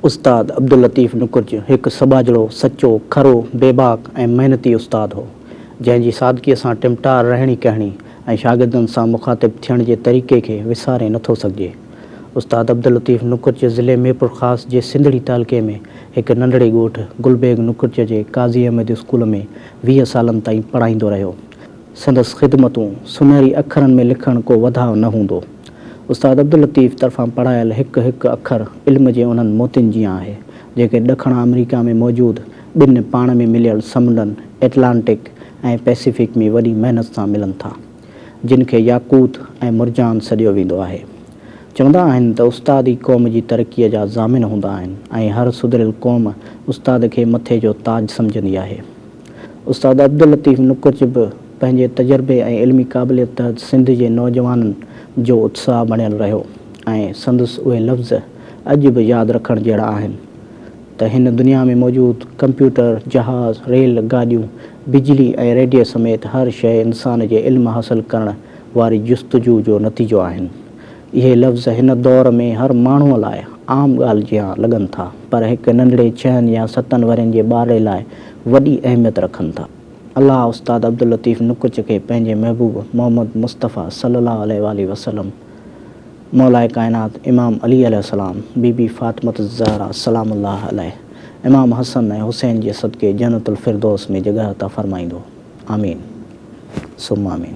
استاد عبداللطيف نقرچ هڪ سٻاجهڙو، سچو، کرو، بيباڪ ۽ محنتي استاد هو، جنهن جي سادگيء سان ٽمٽار رهڻي ڪهڻي ۽ شاگردن سان مخاطب ٿيڻ جي طريقي کي وساري نٿو سگهجي. استاد عبداللطيف نقرچ ضلعي ميرپورخاص جي سنڌڙي تعلقي ۾ هڪ ننڍڙي ڳوٺ گل بيگ نقرچ جي قاضي احمد اسڪول ۾ 20 سالن تائين پڙهائيندو رهيو. سندس خدمتون سونهري اکرن ۾ لکڻ ڪو وڌاء نه هوندو. استاد عبداللطيف طرفان پڙهايل هڪ هڪ اکر علم جي انهن موتين جيان آهي، جيڪي ڏکڻ آمريڪا ۾ موجود ٻن پاڻ ۾ مليل سمنڊن ائٽلانٽڪ ۽ پئسيفڪ ۾ وڏي محنت سان ملن ٿا، جن کي ياقوت ۽ مرجان سڏيو ويندو آهي. چوندا آهن ته استاد ئي قوم جي ترقيء جا ضامن هوندا آهن ۽ هر سڌريل قوم استاد کي مٿي جو تاج سمجهندي آهي. استاد عبداللطيف نقرچ به پنهنجي تجربي ۽ علمي قابليت تحت سنڌ جي نوجوانن جو اتساهه بڻيل رهيو ۽ سندس اهي لفظ اڄ به ياد رکڻ جهڙا آهن ته هن دنيا ۾ موجود ڪمپيوٽر، جهاز، ريل گاڏيون، بجلي ۽ ريڊيي سميت هر شيء انسان جي علم حاصل ڪرڻ واري جستجو جو نتيجو آهن. اهي لفظ هن دور ۾ هر ماڻهوء لاء عام ڳالهه جيان لڳن ٿا، پر هڪ ننڍڙي ڇهن يا ستن ورهين جي ٻارڙي لاء وڏي اهميت رکن ٿا. الله استاد عبداللطيف نقچ کي پنهنجي محبوب محمد مصطفيٰ صلي الله عليه واٰله وسلم، مولاء ڪائنات امام علي عليه السلام، بي بي فاطمة الزهراء سلام الله عليه، امام حسن ۽ حسين جي صدقي جنت الفردوس ۾ جڳهه عطا فرمائيندو. آمين ثم آمين.